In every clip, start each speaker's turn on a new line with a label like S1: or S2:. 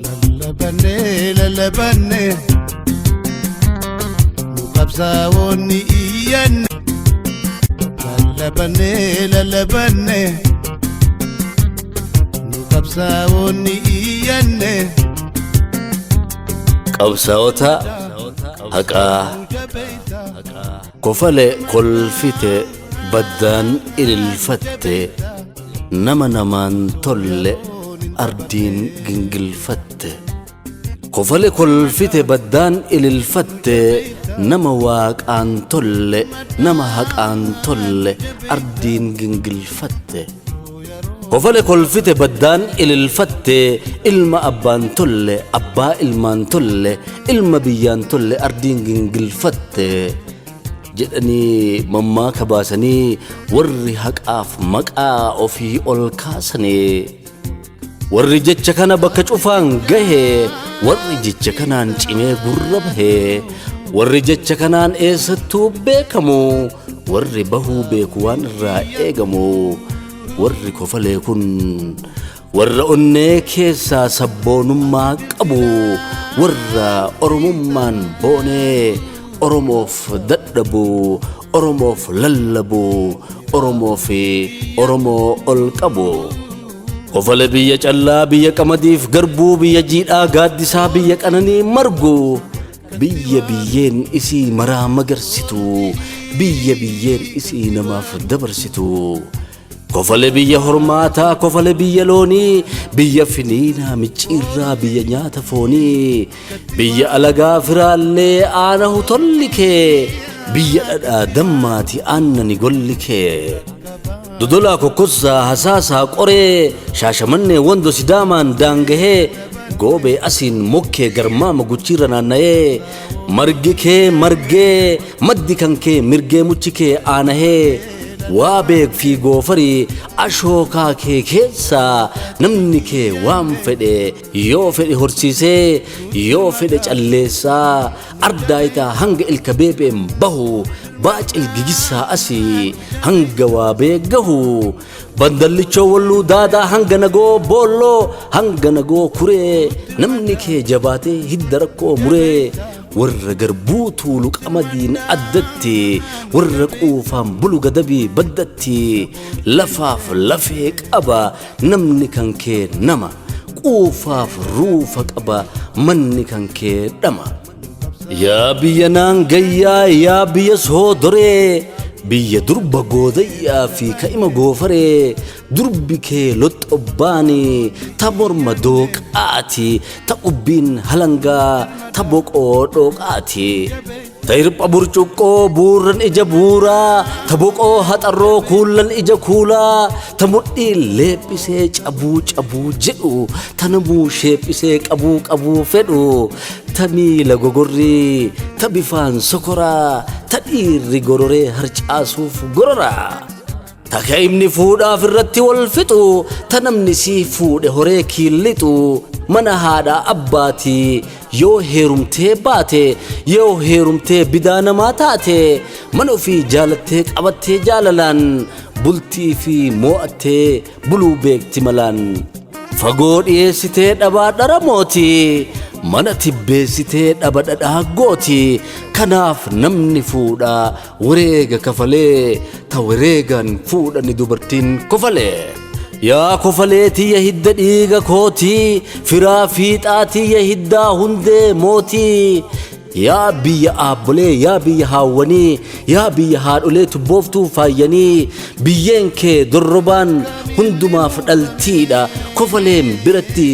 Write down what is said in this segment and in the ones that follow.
S1: Lallabannee lallabannee nu qabsaa'oonni iyyanne. Lallabannee lallabannee nu qabsaa'oonni iyyanne.
S2: Qabsaa'ota haqaa kofale kolfite baddaan ililfatte nama namaan tolle ardiin gingilfatte. Kofale kolfite baddaan ililfatte nama waaqaan tolle nama haqaan tolle ardiin gingilfatte. Kofale kolfite baddaan ililfatte ilma abbaan tolle abbaa ilmaan tolle ilma biyyaan tolle ardiin gingilfatte jedhanii mammaaka baasanii warri haqaaf maqaa ofii ol kaasanii warri jecha kana bakka cufaan gahe warri jecha kanaan cimee gurra bahe warri jecha kanaan eessattuu beekamu warri bahuu beeku waan irraa eegamu warri kofalee kun warra onnee keessaa sabboonummaa qabu warra oromummaan boonee oromoof dadhabu oromoof lallabu oromoof oromoo ol qabu. Kofale biyya callaa biyya qamadiif garbuu biyya jiidhaa gaaddisaa biyya qananii margu biyya biyyeen isii maraa magarsitu biyya biyyeen isii namaaf dabarsitu. Kofale biyya hormaataa kofale biyya loonii biyya finiinaa micciirraa biyya nyaata foonii biyya alagaa firaallee aanahu tolli kee biyya dhadhaa dammaati aannani golli kee. Dodolaa kokkossaa hasaasaa qoree shaashamannee wando sidaamaan daangahee goobee asiin mokkee garmaama guchiirra naanna'ee margi kee margee maddi kan kee mirgee muchi kee aanahee waa beek fi goofarii ashookaa kee keessaa namni kee waan fedhe yoo fedhe horsiisee yoo fedhe calleessaa ardaayitaa hanga ilka beebeen bahu baacil gigissaa asii hanga waa beegahu bandallichoo walluu daadaa hanga nagoo boolloo hanga nagoo kuree namni kee jabaatee hidda rakkoo muree warra garbuu tuulu qamadiin addatti warra quufaan bulu gadabii baddatti lafaaf lafee qaba namni kan kee nama quufaaf ruufa qaba manni kan kee dhama. Yaa biyya naangayyaa yaa biyya soodoree biyya durba goodayyaa fi ka'ima goofaree durbi kee loxobbaanii ta morma dooqaati ta ubbiin halangaa ta boqoo dhooqaati. Ta hirpha burcuqqoo buurran ija buuraa ta boqoo haxarroo kuullan ija kuulaa ta mudhii leephisee cabuu cabuu jedhu ta namuu sheephisee qabuu qabuu fedhu ta miila gogorrii ta bifaan sokoraa ta dhiirri gororee harcaasuuf gororaa. Ta ka'imni fuudhaaf irratti wal fixu ta namni sii fuudhe horee kiillixu mana haadha abbaatii yoo heerumtee baate yoo heerumtee bidaa namaa taate mana ofii jaalattee qabattee jaalalaan bultii fi moo'attee buluu beekti malaan. Fagoo dhiyeessitee dhabaa dhara mooti mana tibbeessitee dhaba dhadhaa gooti kanaaf namni fuudhaa wareega kafalee ta wareegaan fuudhani dubartiin kofalee. Yaa kofalee tiyya hidda dhiiga kootii firaa fiixaa tiyya hiddaa hundee mootii yaa biyya aabbolee yaa biyya haawwanii yaa biyya haadholee tubbooftuu faayyanii biyyeen kee dorrobaan hundumaaf dhaltiidha kofaleen biratti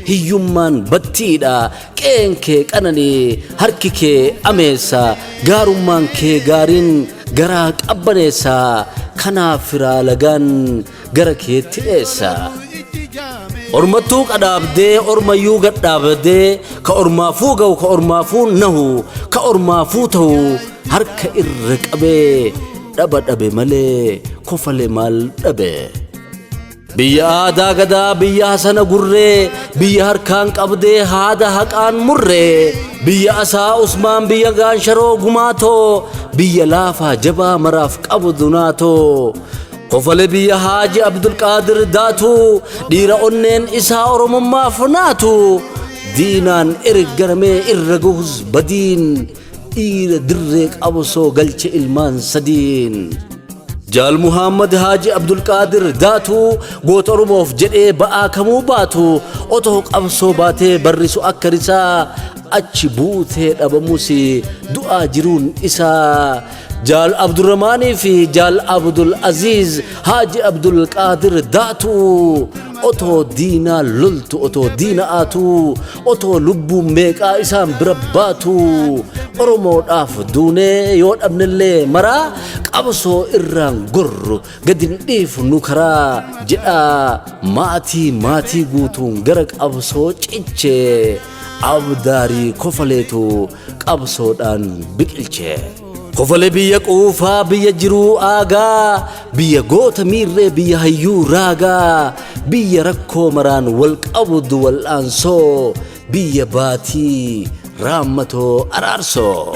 S2: hiyyummaan battiidha qeen kee qananii harki kee ameessa gaarummaan kee gaariin garaa qabbaneessa kanaaf firaa lagaan gara keetti dheessa. Ormattuu qadhaabdee ormayyuu gadhaabdee ka ormaafuu ga'u ka ormaafuu nahu ka ormaafuu ta'u harka irra qabee dhaba dhabe malee kofale maal dhabe. Biyya aadaa gadaa biyya hasana gurree biyya harkaan qabdee haada haqaan murree biyya asaa usmaan biyya gaansharoo gumaatoo biyya laafaa jabaa maraaf qabdu naatoo. Kofale biyya Haaji Abdulqaadir Daatu, dhiira onneen isaa Oromummaaf naatu, diinaan ergaramee irra gahus badiin, dhiira dirree qabsoo galche ilmaan sadiin. Jaal Muhammad Haaji Abdulqaadir Daatu, goota Oromoof jedhee ba'aa kamuu baatu, otoo qabsoo baatee barrisu akka risaa, achi buutee dhabamus du'aa jiruun isaa. Jaal Abdurrahmaanii fi Jaal Abdul Aziz Haaji Abdul Qaadir Daatu, otoo diinaa loltu, otoo diina aatu, otoo lubbuun meeqaa isaan bira baatu, Oromoodhaaf duunee yoo dhabnellee maraa, qabsoo irraan gorru gadi hin dhiifnu karaa jedhaa, maatii guutuun gara qabsoo cichee, abdaarii Kofaleetu qabsoodhaan biqilche. Kofale biyya quufaa, biyya jiruu aagaa, biyya goota miirree, biyya hayyuu raagaa, biyya rakkoo maraan wal qabdu wal'aansoo, biyya baatii raammatoo araarsoo.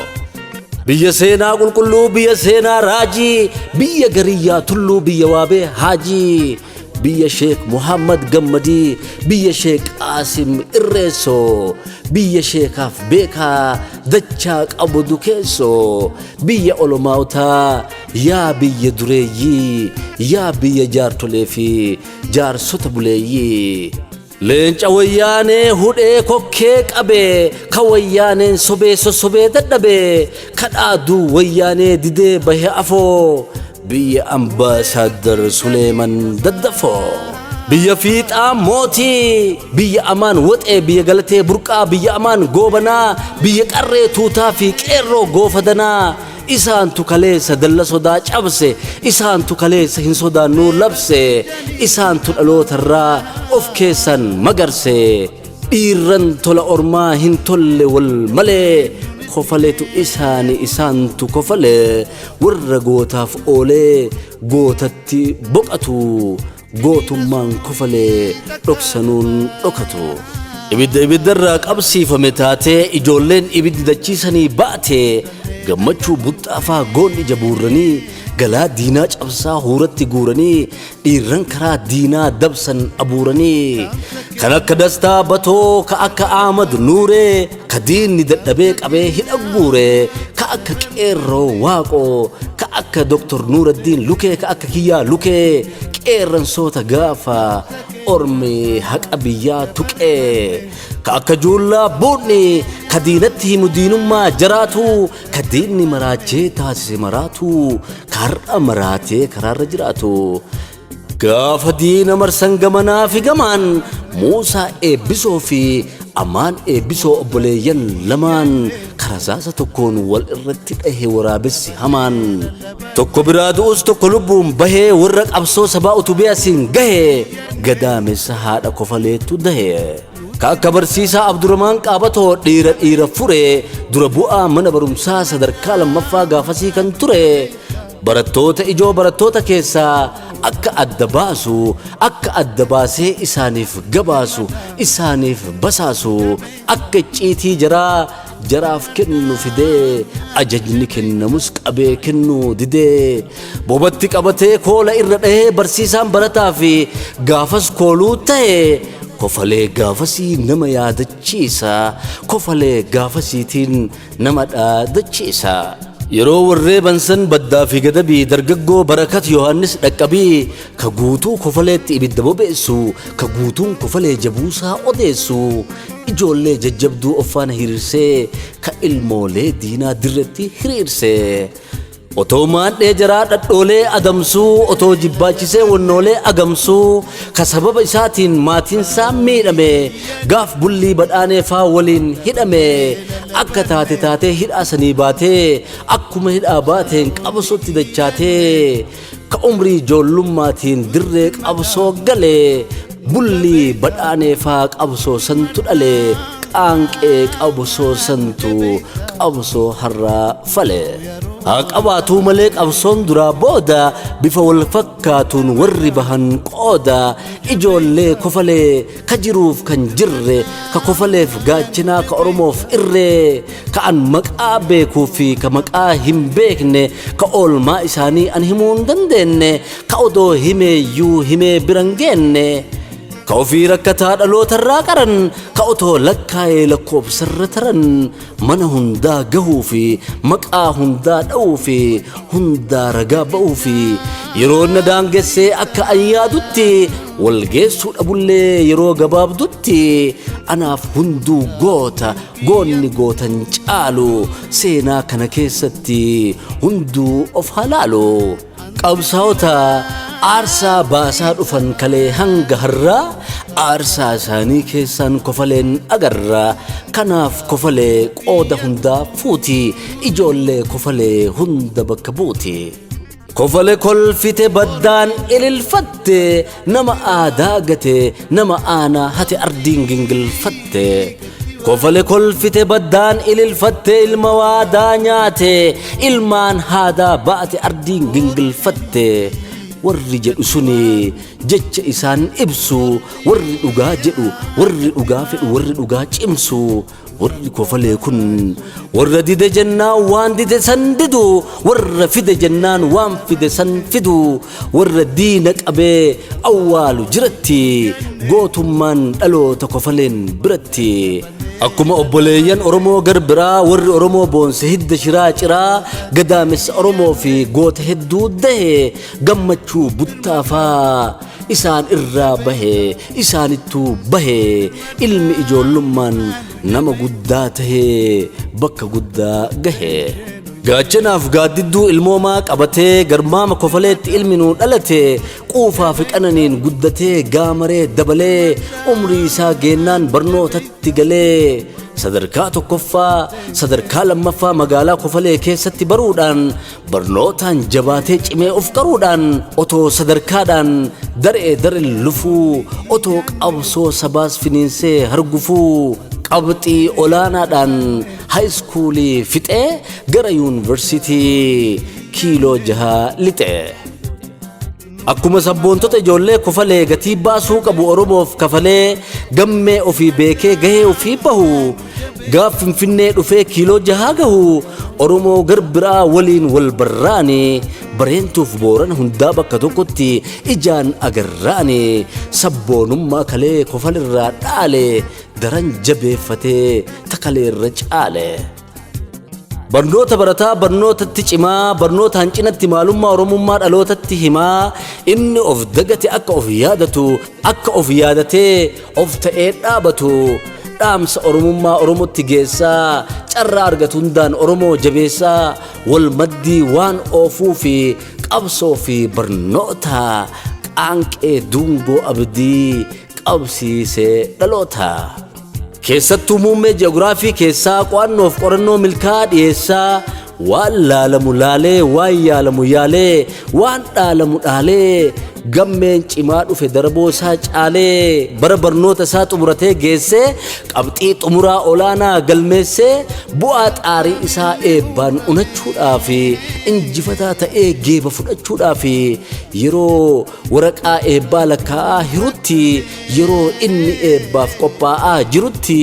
S2: Biyya seenaa qulqulluu, biyya seenaa raajii, biyya gariyyaa tulluu, biyya waabee haajii, biyya Sheek Muhammad Gammadii, biyya Sheek Qaasim Irreessoo, biyya sheekaaf beekaa dachaa qabdu keessoo, biyya olomaawotaa, yaa biyya dureeyyii, yaa biyya jaartolee fi jaarsota buleeyyii. Leenca wayyaanee hudhee kokkee qabee, ka wayyaaneen sobee sossobee dadhabee, kadhaaduu wayyaanee didee bahe afoo, biyya Ambaasaaddar Suleeman Daddafoo. Biyya fiixaa mootii, biyya amaan woxee, biyya galatee burqaa, biyya amaan goobanaa, biyya qarree tuutaa fi qeerroo goofadanaa. Isaantu kaleessa dalla sodaa cabse, isaantu kaleessa hin sodaannuu labse, isaantu dhalootarraa of keessan magarse. Dhiirran tola ormaa hin tolle wal malee, kofaleetu isaani, isaantu kofale, warra gootaaf oolee gootatti boqatu, gootummaan kofalee dhoksanuun dhokatu. Ibidda ibiddarraa qabsiifame taatee ijoolleen ibiddi dachiisanii baate, gammachuu buxxaafaa goon ija buurranii, galaa diinaa cabsaa huuratti guuranii, dhiirran karaa diinaa dabsan abuuranii, kan akka Dastaa Batoo, ka akka Ahmad Nuuree, ka diinni dadhabee qabee hidha guure, ka akka Qeerroo Waaqoo, ka akka Doktor Nuuraddiin Lukee, ka akka Kiyyaa Lukee, qeerransoota gaafa ormi haqa biyyaa tuqee, ka akka Juullaa Buudhni, ka diinatti himu diinummaa jaraatu, ka diinni maraachee taasise maraatu, ka har'a maraatee karaarra jiraatu. Gaafa diina marsan gamanaa fi gamaan, Muusaa Eebbisoo fi Amaan Eebbisoo obboleeyyan lamaan, karasaasa tokkoon wal irratti dhahe waraabessi hamaan. Tokko biraa du'us tokko lubbuun bahee, warra qabsoo sabaa utubee asiin gahe, gadaamessa haadha Kofaleettu dahe. Ka akka barsiisaa Abdurrahmaan Qaabatoo, dhiira dhiira fure, dura bu'aa mana barumsaa sadarkaa lammaffaa gaafasii kan ture, barattoota ijoo barattoota keessaa akka adda baasu, akka adda baasee isaaniif gabaasu, isaaniif basaasu, akka icciitii jaraa jaraaf kennu fidee, ajajni kennamus qabee kennuu didee, bobatti qabatee koola irra dhahee, barsiisaan barataa fi gaafas kooluu ta'e. Kofalee gaafasii nama yaadachiisa, kofalee gaafasiitiin nama dhaadachiisa. Yeroo warree bansan baddaa fi gadabii, dargaggoo Barakat Yohaannis Dhaqqabii, ka guutuu Kofaleetti ibidda bobeessu, ka guutuun Kofalee jabuusaa odeessu, ijoollee jajjabduu of faana hiriirsee, ka ilmoolee diinaa dirretti hiriirse. Otoo maadhee jaraa dhadhoolee adamsuu, otoo jibbaachisee wannoolee agamsuu, ka sababa isaatiin maatiinsaa miidhame, gaaf Bullii Badhaanee faa waliin hidhame, akka taate taatee hidhaa sanii baatee, akkuma hidhaa baateen qabsootti dachaatee, ka umrii ijoollumaatiin dirree qabsoo galee, Bullii Badhaanee faa qabsoo santu dhale, qaanqee qabsoo santu qabsoo har'aa fale. Haa qabaatuu malee qabsoon duraa booda bifa wal fakkaatuun warri bahan qooda. Ijoollee Kofalee ka jiruuf kan jirre, ka Kofaleef gaachinaa, ka Oromoof irree, ka an maqaa beekuu fi ka maqaa hin beekne, ka oolmaa isaanii an himuu hin dandeenne, ka odoo himeeyyuu himee bira hin geenne, ka ofii rakkataa dhalootarraa qaran, ka otoo lakkaa'ee lakkoofsarra taran, mana hundaa gahuu fi maqaa hundaa dha'uu fi hundaa ragaa ba'uu fi yeroo na daangessee akka an yaadutti wal geessuu dhabullee yeroo gabaabdutti anaaf hunduu goota, goonni gootan caalu, seenaa kana keessatti hunduu of halaalu. Qabsaa'ota aarsaa baasaa dhufan kalee hanga har'aa, aarsaa isaanii keessaan Kofaleen agarra. Kanaaf Kofalee qooda hundaa fuuti, ijoollee Kofalee hunda bakka buuti. Kofale kolfite baddaan ililfatte, nama aadaa gate, nama aanaa hate ardiin gingilfatte. Kofale kolfite baddaan ililfatte, ilma waadaa nyaate, ilmaan haadaa baate ardiin gingilfatte. Warri jedhu suni jecha isaan ibsu, warri dhugaa jedhu, warri dhugaa fedhu, warri dhugaa cimsu, warri Kofalee kun warra dide jennaan waan dide san didu, warra fide jennaan waan fide san fidu, warra diina qabee awwaalu jiratti gootummaan dhaloota Kofaleen biratti. Akkuma obboleeyyan Oromoo gar biraa, warri Oromoo boonse hidda shiraa ciraa, gadaamessa Oromoo fi goota hedduu dahe, Gammachuu Buttaafaa isaan irraa bahe, isaanittuu bahe, ilmi ijoollummaan nama guddaa tahee bakka guddaa gahe. Gaachanaaf gaaddidduu ilmoomaa qabatee garmaama Kofaleetti ilmi nuu dhalate, quufaa fi qananiin guddatee gaamaree dabalee umrii isaa geennaan barnootatti galee sadarkaa tokkoffaa sadarkaa lammaffaa magaalaa Kofalee keessatti baruudhaan, barnootaan jabaatee cimee of qaruudhaan, otoo sadarkaadhaan daree dareen lufuu, otoo qabsoo sabaas finiinsee hargufuu, qabxii olaanaadhaan haayiskuulii fixee gara yuunivarsiitii kiiloo jahaa lixe. Akkuma sabboontota ijoollee Kofalee gatii baasuu qabu Oromoof kafalee, gammee ofii beekee gahee ofii bahu, gaaf Finfinnee dhufee kiiloo jahaa gahu Oromoo gar biraa waliin wal barraani, Bareentuuf Boorana hundaa bakka tokkotti ijaan agarraani, sabboonummaa kalee Kofalirraa dhaale daran jabeeffatee takaleerra caale. Barnoota barataa, barnootatti cimaa, barnootaan cinatti maalummaa Oromummaa dhalootatti himaa, inni of dagate akka of yaadatu, akka of yaadatee of ta'ee dhaabatu, dhaamsa Oromummaa Oromotti geessaa, carraa argatu hundaan Oromoo jabeessaa, wal maddii waan oofuu fi qabsoo fi barnoota qaanqee duungoo abdii qabsiisee dhaloota. Keessattuu muummee ji'oogiraafii keessaa qo'annoof qorannoo milkaa'aa dhiyeessaa, waan laalamu laalee, waan yaalamu yaalee, waan dhaalamu dhaalee, gammeen cimaa dhufe daraboo isaa caalee, bara barnoota isaa xumuratee geessee qabxii xumuraa olaanaa galmeessee, bu'aa xaarii isaa eebbaan unachuudhaaf, injifataa ta'ee geeba fudhachuudhaaf yeroo waraqaa eebbaa lakkaa'aa hirutti, yeroo inni eebbaaf qophaa'aa jirutti,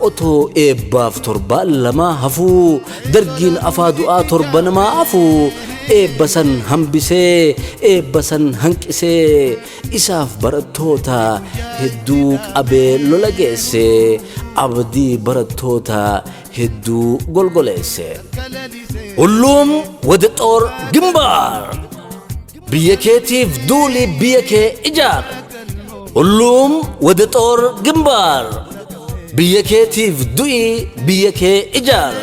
S2: otoo eebbaaf torbaan lamaa hafuu, dargiin afaa du'aa torba namaa hafuu, eebba san hambisee, eebba san hanqisee, isaaf barattoota hedduu qabee lola geesse, abdii barattoota hedduu golgoleesse. Hulluum wada xoor gimbaar. Biyya keetiif duuli, biyya kee ijaar. Hulluum wada xoor gimbaar. Biyya keetiif du'i, biyya kee ijaar.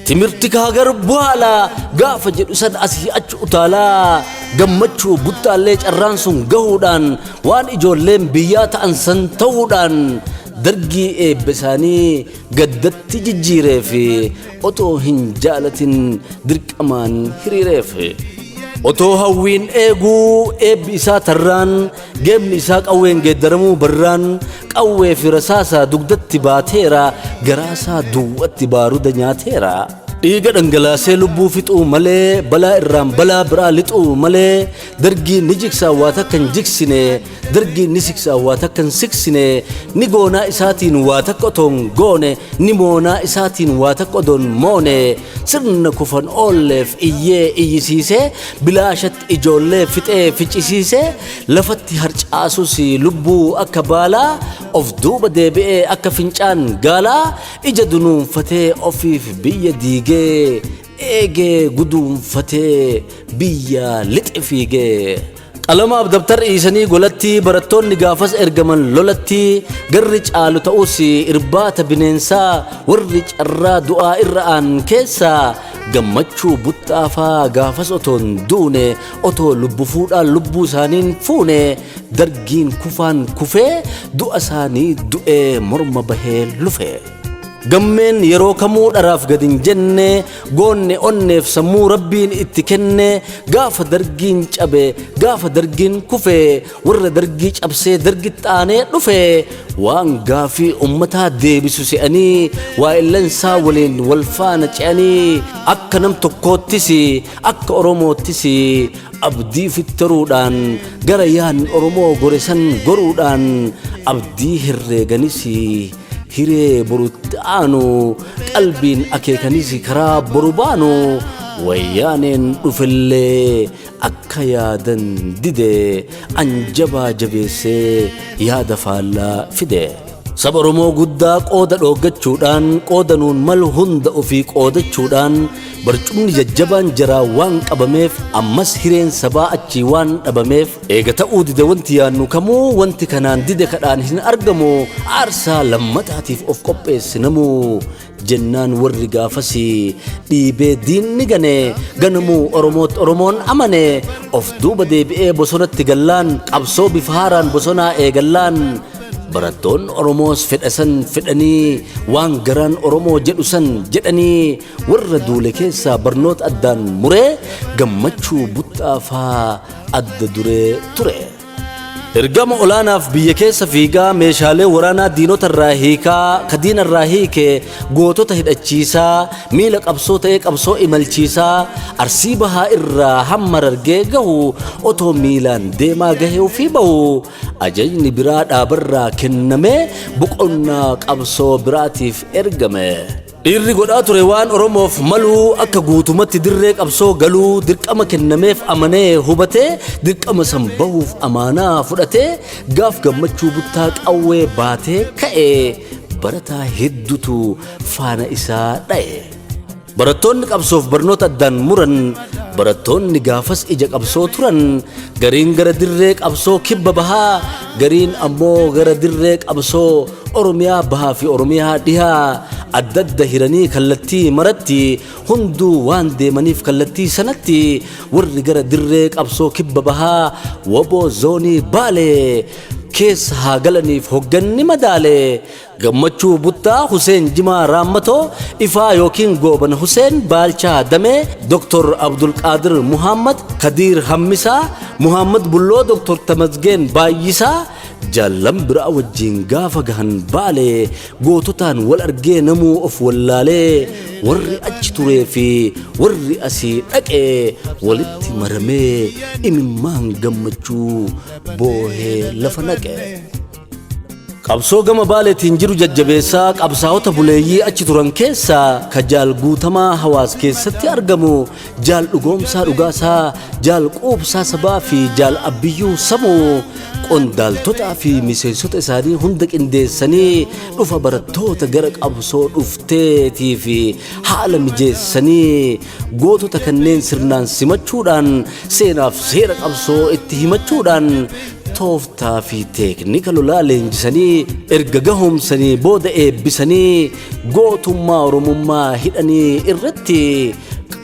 S2: Timirti kaagar bu'aalaa gaafa jedhu san asii achi utaalaa, Gammachuu Buttaallee carraan sun gahuudhaan, waan ijoolleen biyyaa ta'an san ta'uudhaan, dargii eebba isaanii gaddatti jijjiireef, otoo hin jaalatin dirqamaan hiriireef. Otoo hawwiin eeguu eebbi isaa tarraan, geebni isaa qawween geeddaramuu barraan, qawwee fi rasaasaa dugdatti baateera, garaasaa duwwatti baaruda nyaateera. Dhiiga dhangalaasee lubbuu fixuu malee, balaa irraan balaa biraa lixuu malee, Dargiin ni jigsaa waa takka hin jigsine, Dargiin ni siksaa waa takka hin siksine, ni goonaa isaatiin waa takka otoo hin goone, ni moonaa isaatiin waa takka odoo hin moone, sirna kufan oolleef iyyee iyyisiisee, bilaashatti ijoollee fixee ficcisiisee, lafatti harcaasus lubbuu akka baalaa, of duuba deebi'ee akka fincaan gaalaa, ija dunuunfatee ofiif biyya diigee, eegee guduunfatee biyya lixe fiigee. Qalamaaf dabtar dhiisanii golatti, barattoonni gaafas ergaman lolatti, garri caalu ta'us irbaata bineensaa, warri carraa du'aa irra aan keessaa, Gammachuu Buttaafaa gaafas otoo hin duune, otoo lubbu fuudhaan lubbuu isaaniin fuune, Dargiin kufaan kufee du'a isaanii du'ee morma bahee lufe. Gammeen yeroo kamuu dharaaf gad hin jenne, goonne onneef sammuu Rabbiin itti kenne, gaafa Dargiin cabe, gaafa Dargiin kufe, warra Dargii cabsee Dargitti aanee dhufe, waan gaafii ummataa deebisu se'anii, waa'illansaa waliin wal faana ce'anii, akka nam tokkoottis akka Oromoottis abdii fitteruudhaan, gara yaadni Oromoo gore san goruudhaan, abdii herreeganis hiree borutti aanu, qalbiin akeekanis karaa boru baanu, Wayyaaneen dhufellee akka yaadan dide, anjabaa jabeessee yaada faallaa fide. Saba Oromoo guddaa qooda dhooggachuudhaan, qooda nuun malu hunda ofii qoodachuudhaan, barcumni jajjabaan jaraa waan qabameef, ammas hireen sabaa achii waan dhabameef, eega ta'uu dide wanti yaannu kamuu, wanti kanaan dide kadhaan hin argamu, aarsaa lammataatiif of qopheessi namuu jennaan, warri gaafasii dhiibee diinni gane, ganamuu Oromootti Oromoon amane, of duuba deebi'ee bosonatti gallaan, qabsoo bifa haaraan bosonaa eegallaan, barattoonni Oromoos fedha san fedhanii, waan garaan Oromoo jedhu san jedhanii, warra duule keessaa barnoota addaan muree Gammachuu Buttaafaa adda duree ture. Ergama olaanaaf biyya keessa fiigaa, meeshaalee waraanaa diinota irraa hiikaa, ka diina irraa hiike gootota hidhachiisaa, miila qabsoo ta'ee qabsoo imalchiisaa, Arsii Bahaa irraa hamma Harargee gahu otoo miilaan deemaa gahee ofii bahu, ajajni biraa dhaabarraa kennamee boqonnaa qabsoo biraatiif ergame. Dhiirri godhaa ture waan Oromoof maluu, akka guutumatti dirree qabsoo galuu dirqama kennameef amanee hubatee, dirqama san bahuuf amaanaa fudhatee, gaaf Gammachuu Buttaa qawwee baatee ka'e barataa heddutu faana isaa dha'e. Barattoonni qabsoof barnoota addaan muran, barattoonni gaafas ija qabsoo turan, gariin gara dirree qabsoo kibba bahaa, gariin ammoo gara dirree qabsoo Oromiyaa bahaa fi Oromiyaa dhihaa adda adda hiranii kallattii maratti hunduu waan deemaniif, kallattii sanatti warri gara dirree qabsoo kibba bahaa waboo zoonii Baalee keessa haa galaniif hogganni madaale. Gammachuu Buttaa, Huseen Jimaa Raammatoo, Ifaa yookiin Goobana Huseen, Baalchaa Damee, Dr. Abdulqaadir Muhammad, Kadiir Hammisaa, Muhammad Bulloo, Dr. Tamasgeen Baayyisaa, jaallan biraa wajjiin gaafa gahan Baalee, goototaan wal argee namuu of wallaalee, warri achi turee fi warri asii dhaqe walitti maramee imimmaan gammachuu boohee lafa naqe. Qabsoo gama Baaleetiin jiru jajjabeessaa qabsaa'ota buleeyyii achi turan keessaa ka Jaal Guutamaa Hawaas keessatti argamu, Jaal Dhugoomsaa Dhugaasaa, Jaal Quubsaa Sabaa fi Jaal Abbiyyuu Samuu qondaaltotaa fi miseensota isaanii hunda qindeessanii, dhufa barattoota gara qabsoo dhufteetii fi haala mijeessanii, gootota kanneen sirnaan simachuudhaan, seenaaf seera qabsoo itti himachuudhaan, tooftaa fi teeknika lolaa leenjisanii erga gahoomsanii booda eebbisanii, gootummaa Oromummaa hidhanii irratti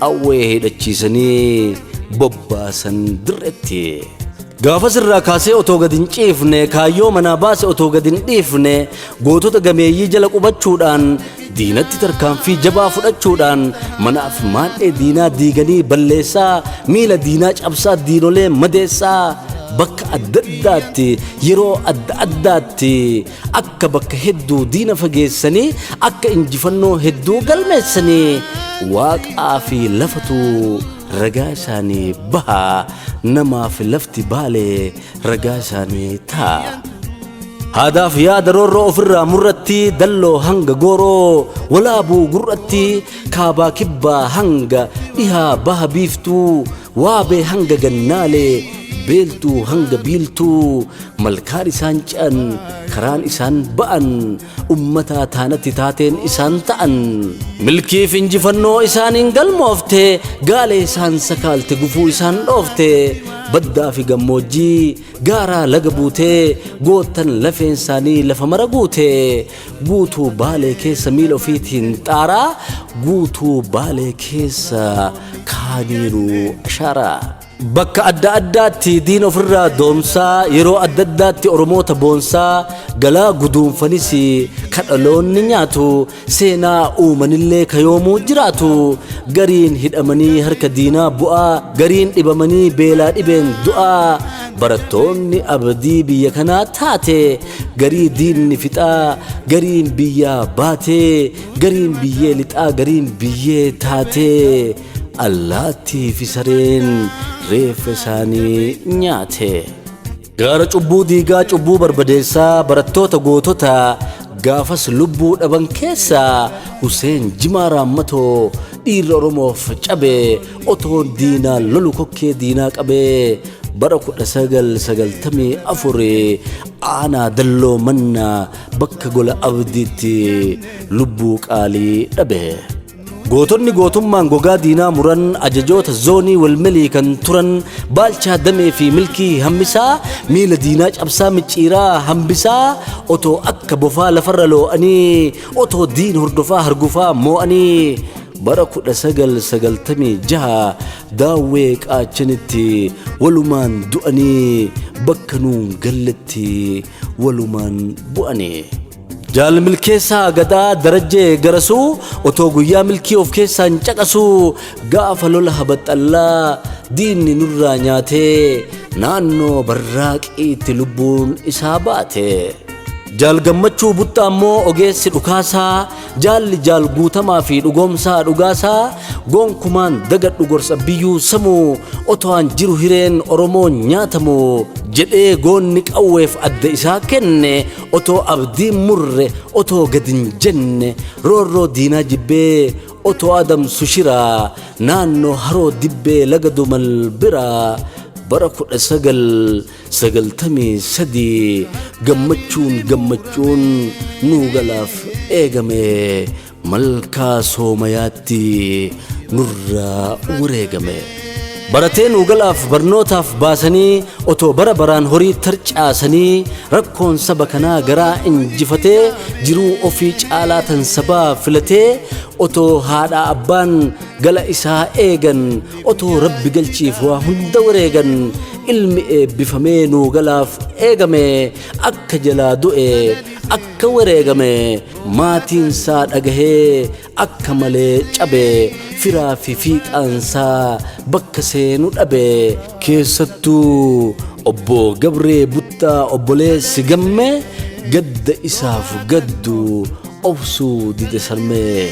S2: qawwee hidhachiisanii bobbaasan dirretti. Gaafas irraa kaasee otoo gad hin ciifne, kaayyoo manaa baase otoo gad hin dhiifne, gootota gameeyyii jala qubachuudhaan, diinatti tarkaanfii jabaa fudhachuudhaan, manaaf maadhee diinaa diiganii balleessaa, miila diinaa cabsaa, diinolee madeessaa, bakka adda addaatti yeroo adda addaatti akka bakka hedduu diina fageessanii, akka injifannoo hedduu galmeessanii Waaqaa fi lafatu ragaa isaanii baha, namaaf lafti Baalee ragaa isaanii ta'a. Haadaaf yaada roorroo ofirraa murratti, Dalloo hanga Gooroo, Walaabuu gurratti, kaabaa kibbaa hanga dhihaa baha biiftuu, Waabee hanga Gannaalee, Beeltuu hanga Biiltuu, malkaan isaan ce'an, karaan isaan ba'an, ummataa taanatti taateen isaan ta'an. Milkiif injifannoo isaaniin galmoofte, gaalee isaan sakaalte, gufuu isaan dhoofte, baddaa fi gammoojjii gaaraa laga buutee, goottan lafeen isaanii lafa mara guute, guutuu Baalee keessa miila ofiitiin xaaraa, guutuu Baalee keessa kaaniiru ashaaraa. Bakka adda addaatti diina ofirraa doomsaa, yeroo adda addaatti Oromoota boonsaa, galaa guduunfanis ka dhaloonni nyaatu, seenaa uumanillee ka yoomuu jiraatu, gariin hidhamanii harka diinaa bu'aa, gariin dhibamanii beelaa dhibeen du'aa, barattoonni abdii biyya kanaa taate, garii diinni fixaa, gariin biyyaa baatee, gariin biyyee lixaa, gariin biyyee taatee, allaattii fi sareen reeffa isaanii nyaate. Gaara cubbuu diigaa, cubbuu barbadeessaa, barattoota gootota gaafas lubbuu dhaban keessaa Huseen Jimaa Raammatoo dhiirri Oromoof cabe, otoo diinaa lolu kokkee diinaa qabee, bara 1994 aanaa Dalloo Mannaa bakka Gola Abdiitti lubbuu qaalii dhabe. Gootonni gootummaan gogaa diinaa muran, ajajoota zoonii Walmelii kan turan Baalchaa Damee fi Milkii Hammisaa, miila diinaa cabsaa micciiraa hambisaa, otoo akka bofaa lafarra loo'anii, otoo diin hordofaa hargufaa moo'anii, bara 1996 Daawwee Qaachanitti walumaan du'anii, bakka nuun galletti walumaan bu'anii. Jaal Milkeessaa Gadaa Darajjee Garasuu otoo guyyaa milkii of keessaan caqasuu, gaafa lola Habaxxallaa diinni nurraa nyaatee naannoo Barraaqiitti lubbuun isaa baate. Jaal Gammachuu Buttaa immoo ogeessi dhukaasaa, jaalli Jaal Guutamaa fi Dhugoomsaa Dhugaasaa, gonkumaan dagadhu gorsa biyyuu samuu, otoo an jiru hireen Oromoo nyaatamu jedhee goonni qawweef adda isaa kenne, otoo abdiin murre, otoo gad hin jenne, roorroo diinaa jibbee otoo adamsu shiraa, naannoo Haroo Dibbee laga Dumal biraa bara 1993 gammachuun gammachuun nuu galaaf eegame, malkaa Soomayaatti nurraa wareegame. Baratee nuu galaaf barnootaaf baasanii, otoo bara baraan horii tarcaasanii, rakkoon saba kanaa garaa injifatee, jiruu ofii caalaa tan sabaa filatee, otoo haadha abbaan gala isaa eegan, otoo rabbi galchiif waa hunda wareegan, ilmi eebbifamee nuu galaaf eegame akka jalaa du'e, akka wareegame maatiinsaa dhagahee akka malee cabe, firaa fi fiixaansaa bakka seenu dhabe, keessattuu obbo Gabree Buttaa obboleessi Gammee gadda isaaf gaddu obsuu dide sarmee.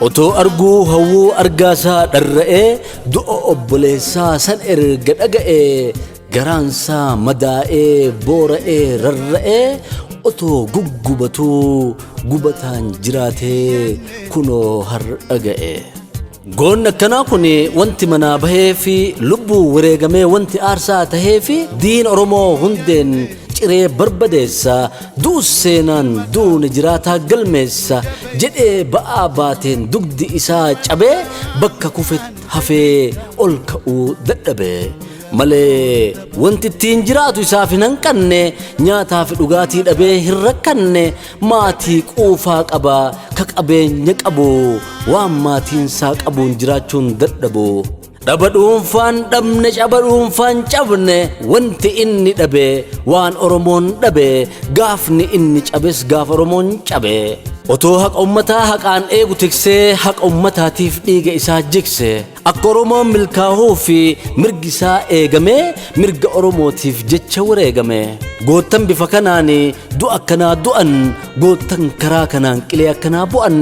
S2: Otoo arguu hawwuu argaasaa dharra'ee, du'a obboleessaa san erga dhaga'ee, garaansaa madaa'ee boora'ee rarra'ee, otoo guggubatuu gubataan jiraatee kunoo har'a ga'e. Goonni akkanaa kun wanti manaa bahee fi lubbuu wareegamee wanti aarsaa tahee fi diin Oromoo hundeen ciree barbadeessa, du'us seenaan duune jiraataa galmeessa jedhee ba'aa baateen dugdi isaa cabee bakka kufe hafee ol ka'uu dadhabe. Malee wanti ittiin jiraatu isaaf hin hanqanne, nyaataa fi dhugaatii dhabee hin rakkanne, maatii quufaa qaba ka qabeenya qabu, waan maatiinsaa qabuun jiraachuun dadhabu. Dhaba dhuunfaan dhabne, caba dhuunfaan cabne, wanti inni dhabe waan Oromoon dhabe, gaafni inni cabes gaafa Oromoon cabe. Otoo haqa ummataa haqaan eegu tiksee, haqa ummataatiif dhiiga isaa jigse. Akka Oromoon milkaa'uu fi mirgi isaa eegamee mirga Oromootiif jecha wareegame. Goottan bifa kanaan du'a akkanaa du'an, goottan karaa kanaan qilee akkanaa bu'an,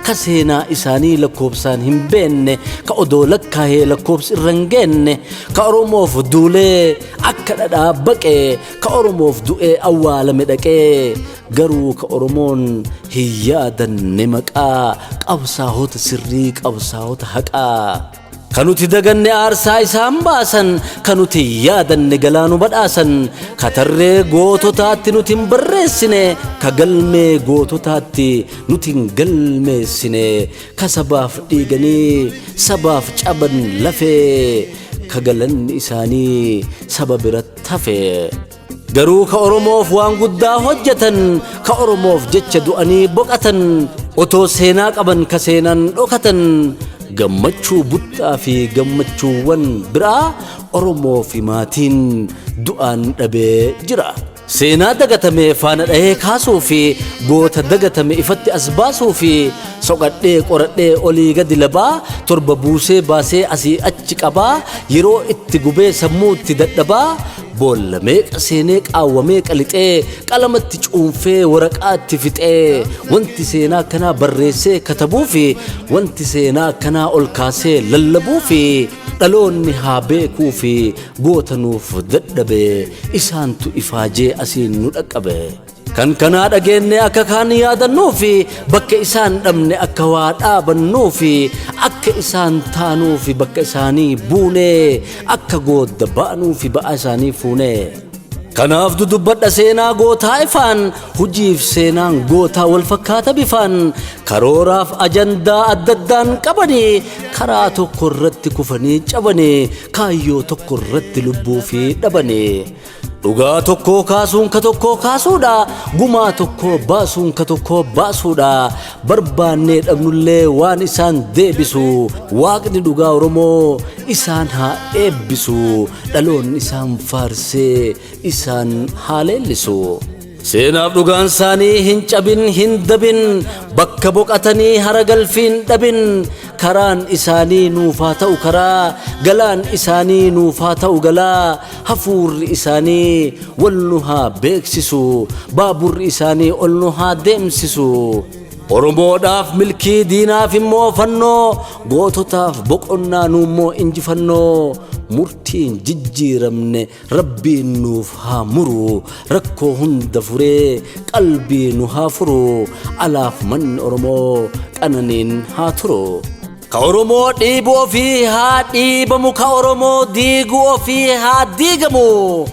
S2: ka seenaa isaanii lakkoobsaan hin beenne, ka odoo lakkaa'ee lakkoobsi irra hin geenne, ka Oromoof duulee akka dhadhaa baqee, ka Oromoof du'ee awwaalame dhaqee, garuu ka Oromoon hin yaadanne maqaa qabsaa'ota sirrii, qabsaa'ota haqaa. Kan nuti daganne aarsaa isaan baasan, kan nuti yaadanne galaanu badhaasan, ka tarree goototaatti nuti hin barreessine, ka galmee goototaatti nuti hin galmeessine, ka sabaaf dhiiganii sabaaf caban lafee, ka galanni isaanii saba biratti hafe. Garuu ka Oromoof waan guddaa hojjetan, ka Oromoof jecha du'anii boqatan, otoo seenaa qaban ka seenaan dhokatan, gammachuu buttaa fi gammachuuwwan biraa Oromoo fi maatiin du'aan dhabee jira. Seenaa dagatame faana dhahee kaasuu fi goota dagatame ifatti as baasuu fi soqadhee qoradhee olii gadi labaa, torba buusee baasee asii achi qabaa, yeroo itti gubee sammuu itti dadhabaa, boolla meeqa seenee qaawwa meeqa lixee qalamatti cuunfee waraqaatti fixee, wanti seenaa akkanaa barreessee katabuu fi wanti seenaa akkanaa ol kaasee lallabuu fi dhaloonni haa beekuu fi goota nuuf dadhabe isaantu ifaajee asiin nu dhaqqabe. Kan kanaa dhageenne akka kaan yaadannuu fi bakka isaan dhabne akka waa dhaabannuu fi akka isaan taanuu fi bakka isaanii buunee akka goodda ba'anuu fi ba'aa isaanii fuunee. Kanaaf dudubbadha seenaa gootaa ifaan, hujiif seenaan gootaa wal fakkaata bifaan, karooraaf ajandaa adda addaan qabanii, karaa tokko irratti kufanii cabanii, kaayyoo tokko irratti lubbuu fi dhabanii. Dhugaa tokkoo kaasuun ka tokkoo kaasuudha, gumaa tokkoo baasuun ka tokkoo baasuudha. Barbaannee dhabnullee waan isaan deebisu, waaqni dhugaa Oromoo isaan haa eebbisu, dhaloonni isaan faarsee isaan haa leellisu. Seenaaf dhugaan isaanii hin cabin hin dabin, bakka boqotanii hara galfiin dhabin, karaan isaanii nuuf haa ta'u karaa, galaan isaanii nuuf haa ta'u galaa, hafuurri isaanii wal nu haa beeksisu, baaburri isaanii ol nu haa deemsisu. Oromoodhaaf milkii, diinaaf immoo fannoo, goototaaf boqonnaa, nuummoo injifannoo, murtiin jijjiiramne rabbiin nuuf haa muru, rakkoo hunda furee qalbii nu haa furu, alaaf manni Oromoo qananiin haa turu. Ka Oromoo dhiibu ofii haa dhiibamu, ka Oromoo diigu ofii haa diigamu.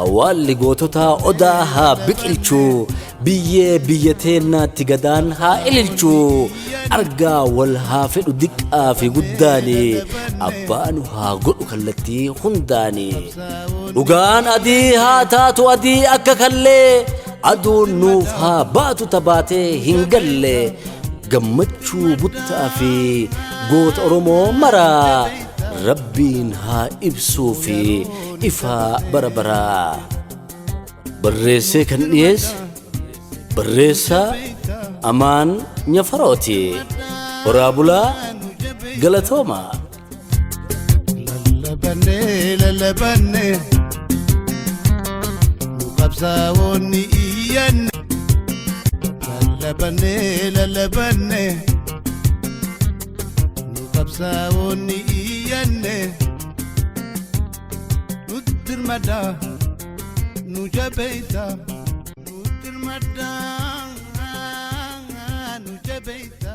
S2: Awwaalli goototaa odaa haa biqilchu, biyyee biyya teennaatti gadaan haa ililchu, argaa wal haa fedhu diqqaa fi guddaani, abbaanu haa godhu kallattii hundaani. Dhugaan adii haa taatu adii akka kallee, aduun nuuf haa baatu tabaatee hin galle, gammachuu buttaa fi goota Oromoo maraa rabbiin haa ibsuu fi ifaa bara baraa. Barreessee kan dhiyeesse barreessaa Amaan Nyafarooti. Horaa bulaa, galatooma.
S1: Lallabannee lallabannee nu qabsaa'onni iyyanne, lallabannee lallabannee nu qabsaa'onni iyyanne, nu dirmadhaa nu jabeeysa, nu dirmadhaa nu jabeeysa.